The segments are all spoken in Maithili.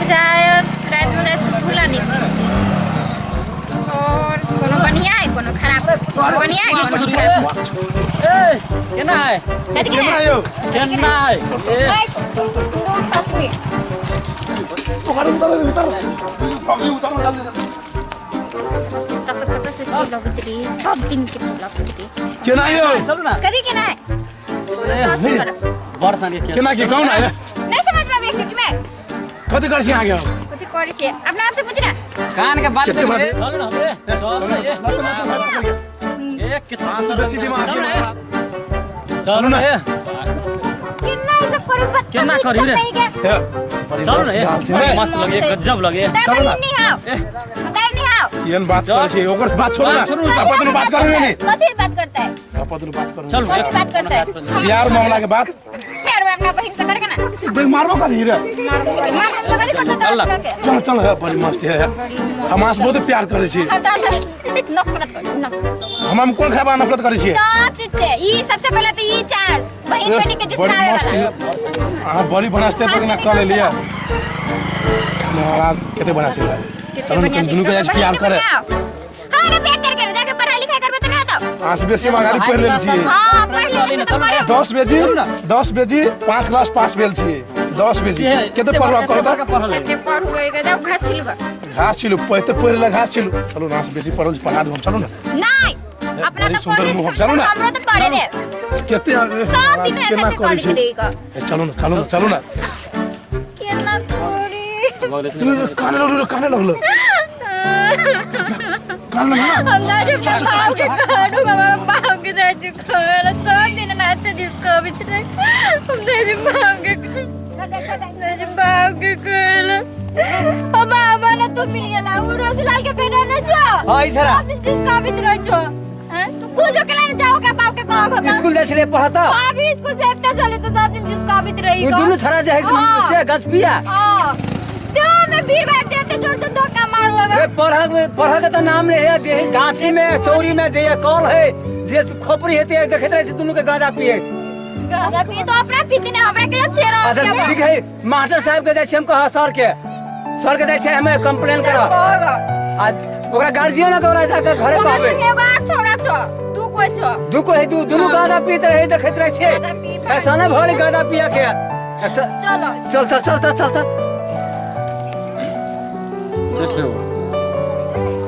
जाय रातिमे जाय सुतुला नहि दै छै। सर कोनो बढ़िआँ है कोनो खराब, बढ़िआँ है कोनो खराब। ए केना है? कथी केना केना यौ? केना है? ए एक, दू, पाँच। उतारू, उतारू, उतारू, उतारू, जल्दी जल्दी। कतऽ से कतऽ से चिल्लबैत रही, सब दिन के चिल्लबैत रही। केना यौ? चलू ना। कथी केना है? बड़ सन के केना की कहू ना? नहीं समझ में आवे एक चुटकी में। कथी करै छी अहाँके? कथी करै छियै अपना आप से पूछ ना। कान के बाल। कते बात? चलू ना बे, चलू ना। ए कितना अहाँ से बेसी दिमाग चलू ना। चलू ना। ए केना ई सब करू? केना करी रे? हे, बड़ी चलू मस्त ना। हाल छै ए ने। मस्त लगे, गजब लगे। चलू ना। नहीं आओ, उतार नहीं आओ। केहन बात करै छी? ओकर बात छोड़ू ना। बात छोड़ू। अपन दुनू बात करू ने। कथी बात करता है? अपन दुनू बात करू। चलू। कथी बात करता है? प्यार मामला के बात। प्यार में अपना बहन से करके ना। देख, मारबो करी रे। मार तो कथी करता? चल ना। करके। चल चल, हे बड़ी मस्त है। हम अहाँ से बहुत प्यार करै छी। हम तो नफरत कर, नफरत। हम कोन खराब नफरत करै छियै? सब चीज से। ई सबसे पहले तो ई चाल बहन बेटी के बड़ी जिसका मस्त है। अहाँ बड़ी बनास्ते पर ना कऽ लेलियै महाराज, कते बनास्ते। चलू ने, दुनू के जाइ छी प्यार करे। हाँ रे, पेट करके जाके पढ़ाई लिखाई करबे तो ना तो। अहाँ से बेसी हम अगाड़ी पढ़ि लेल छियै। हां, पढ़ ले तो पढ़ो। 10 बजे, 10 बजे 5 क्लास पास भेल छियै। 10 बजे कते पढ़बा करू तऽ? कते पढ़ू गई जाओ, घास छिलू। घास छिलू, पढ़ते पढ़ि ले घास छिलू। चलू ना, बेसी पढ़ल छी, पढ़ा देब हम, चलू ना। नहीं, अपना बड़ी तो सुंदर पढ़। मुँह, चलू ना। हमरो तो पढ़े दे। कते सब दिन ऐसे केना करै करै छी? देगा। ए, चलू ना, चलू ना, चलू ना। केना करी? काने लगलो, काने लगलो, काने लगलो ना। हम ना जब पाँव के काटू, हमारा पाँव के जाए जो खाना सब दिन नाचते जिसको अभी तक हम नहीं पाँव के, नहीं पाँव के खाना। हम बाबा ना तू मिल गया वो रोजलाल के बेटा ना जो। हाँ, ई छड़ा। सब दिन जिसको अभी तक जो हैं तू को जो के लाने जाओ ओकरा पाँव के कहो होता। स्कूल जाइ छलै पढ़ता। अभी स्कूल से एकटा चले तो सब दिन जिसको अभी रही। ओ दुनू छड़ा जे है हाँ। से गजपिया। हां, तो में भीड़ भाड़ देते जोर तो धक्का मार लगा। ए पढ़ पढ़ के तऽ नाम नहीं है जे गाछी में चौरी में जे कल है जे खोपड़ी हेतै देखैत रहै छै दुनू के गांजा पिए। गांजा पी तो अपना पीती ने हमरा के छेड़ा। अच्छा ठीक है, मास्टर साहब के जाइ छी हम कह सर के, सर के जाइ छी हमे कंप्लेन करब। कहोगा। आ ओकरा गार्जियन के ओकरा जाके घरे ओकरा कहबै। संगे एगो आर छौड़ा छौ, दू कोइ छौ। दू को है, दू दुनू गांजा पीत रहे देखैत रहै छै। गांजा पी ऐसा नहि भऽ गेलै गांजा पिया के। अच्छा। चलो। चल चल चल चल चल चल। देखियौ,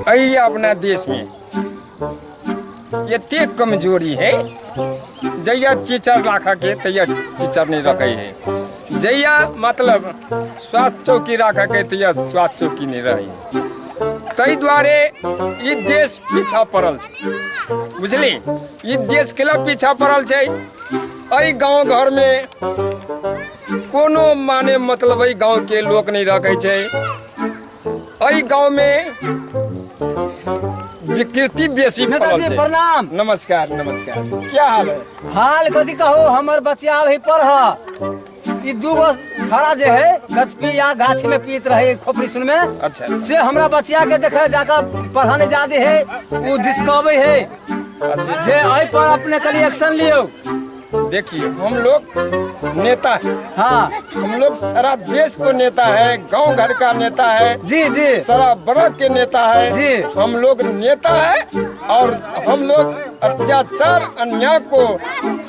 एहि अपना देशमे एतेक कमजोरी है, जहिया चीचर राखऽके तहिया चीचर नहि रखै है, जहिया मतलब स्वास्थ्य चौकी राखऽके तहिया स्वास्थ्य चौकी नहि रहै है। ताहि दुआरे ई देश पीछा पड़ल छै, बुझली? ई देश केला पीछा पड़ल छै? एहि गाँव घरमे कोनो माने मतलब एहि गाँवके लोक नहि रखै छै। एहि गाँवमे विकृति बेसी फैलल नेताजी छै। प्रणाम। नमस्कार नमस्कार, क्या हाल है? हाल कथी कहू, हमर बच्चा आब है पढ़। ई दू गो छड़ा जे है गचपिया गाछी में पीत रहे खोपड़ी सुन में। अच्छा। से हमरा बचिया के देखे जाकर पढ़ाने जादे है वो जिसकावे है। अच्छा। जे एहि पर अपने कनी एक्शन लियो। देखिए, हम लोग नेता है। हाँ। हम लोग सारा देश को नेता है, गांव घर का नेता है। जी जी। सारा वर्ग के नेता है। जी। हम लोग नेता है और हम लोग अत्याचार अन्याय को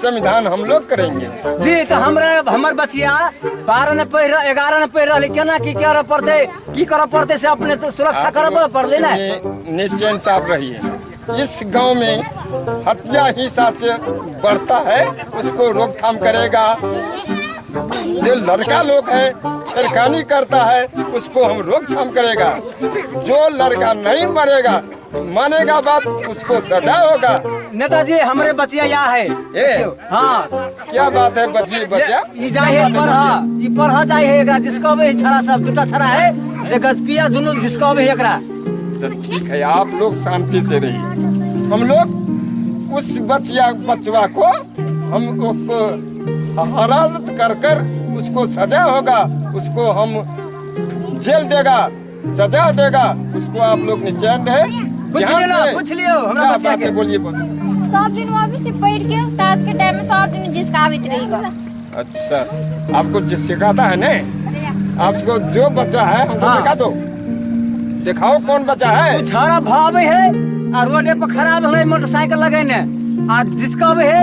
संविधान हम लोग करेंगे। जी, तो हमरा हमर बचिया 12 ने पढ़ रह 11 ने पढ़ रहलै, केना की करऽ पड़तै, की करऽ पड़तै से अपने तो सुरक्षा आप करऽ लोग पड़लै ने। सुनिए, निश्चय साफ रहिए, इस गांव में हत्या हिंसा से बढ़ता है, उसको रोकथाम करेगा। जो लड़का लोग है छेड़खानी करता है उसको हम रोकथाम करेगा। जो लड़का नहीं मरेगा, मानेगा बात, उसको सजा होगा। नेताजी, हमरे बचिया या है। ए। हाँ। क्या बात है बच्ची, बच्चा? ई जाय है पढ़, ई पढ़ जाय है, एकरा जिसकबे है छड़ा सब दूटा छड़ा है जे गजपिया दुनू जिसकबे है एकरा। अच्छा ठीक है, आप लोग शांति से रहिए। हम लोग उस बचिया बचवा को हम उसको हरारत कर कर उसको सजा होगा, उसको हम जेल देगा, सजा देगा उसको। आप लोग निश्चैन रहे। पूछ ध्यान लियो ना, से। पूछ लियो हमरा क्या बचिया बात के। है, बोलिए बोलिए। सब दिन ऑफिस से पढ़ के सात के टाइम में सब दिन जिसका आवित रहेगा। अच्छा, आपको जिस सिखाता है ना? आपको जो बच्चा है हमको हाँ। दिखा दो, दिखाओ कौन बच्चा है। ओ छौड़ा भावे है आ रोडे पर खराब होलै मोटरसाइकिल लगेने आ जिसकावे है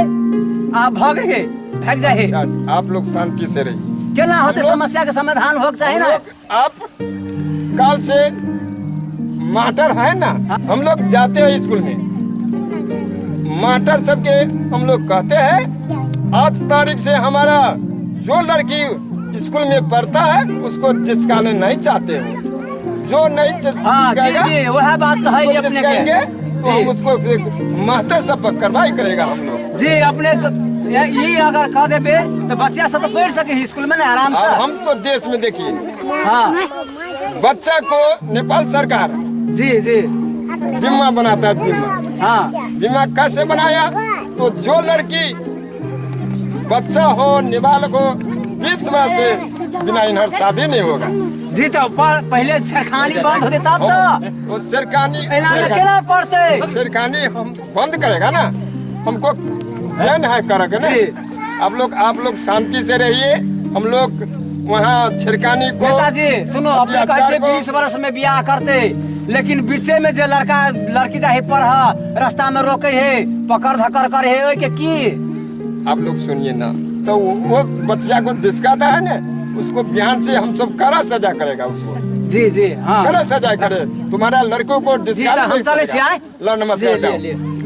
आ भागे है, भाग जाए है। अच्छा, आप लोग शांति से रहिए। केना होते हम लोग- समस्या के समाधान होके चाही हम ना। लोग आप काल से मास्टर है ना, हम लोग जाते हैं स्कूल में, मास्टर सबके हम लोग कहते हैं 8 तारीख से हमारा जो लड़की स्कूल में पढ़ता है उसको जिसकाने नहीं चाहते हो, जो नहीं हाँ जी जिसकाएगा, जी वह बात कहै उसको अपने के। जिसकाएंगे तो जी। हम उसको मास्टर सब पर कार्रवाई करेगा हम लोग। जी अपने ये अगर कह देबे तो बच्चा सब तो पढ़ सके है स्कूल में ना आराम और से। हम तो देश में देखिए हाँ बच्चा को नेपाल सरकार जी जी बीमा बनाता है, बीमा। हाँ बीमा कैसे बनाया तो जो लड़की बच्चा हो नाबालिग हो 20 वर्ष से बिना इन्हर शादी नहीं होगा। जी तो पहले छेड़खानी बंद होते तब तो वो छेड़खानी एना में केना पड़ते? छेड़खानी हम बंद करेगा ना, हमको बैन है करेगा ना। जी। आप लोग शांति से रहिए, हम लोग वहाँ छेड़खानी को नेताजी सुनो, अपने कहै छै अत्याचार को- 20 वर्ष में बियाह करते, लेकिन बीचे में जे लड़का लड़की जाहे पढ़ रास्ता में रोके है, पकड़ धकड़ करे है, ओइ के की? आप लोग सुनिए ना, तो वो बच्चा को दिसकाता है ना, उसको बिहान से हम सब कड़ा सजा करेगा उसको। जी जी हाँ कड़ा सजा करे तुम्हारा लड़कों को जी, डिस्काउंट तो हम नहीं चले करेगा। छी आए। लो नमस्कार जी, जाओ। जी, जी।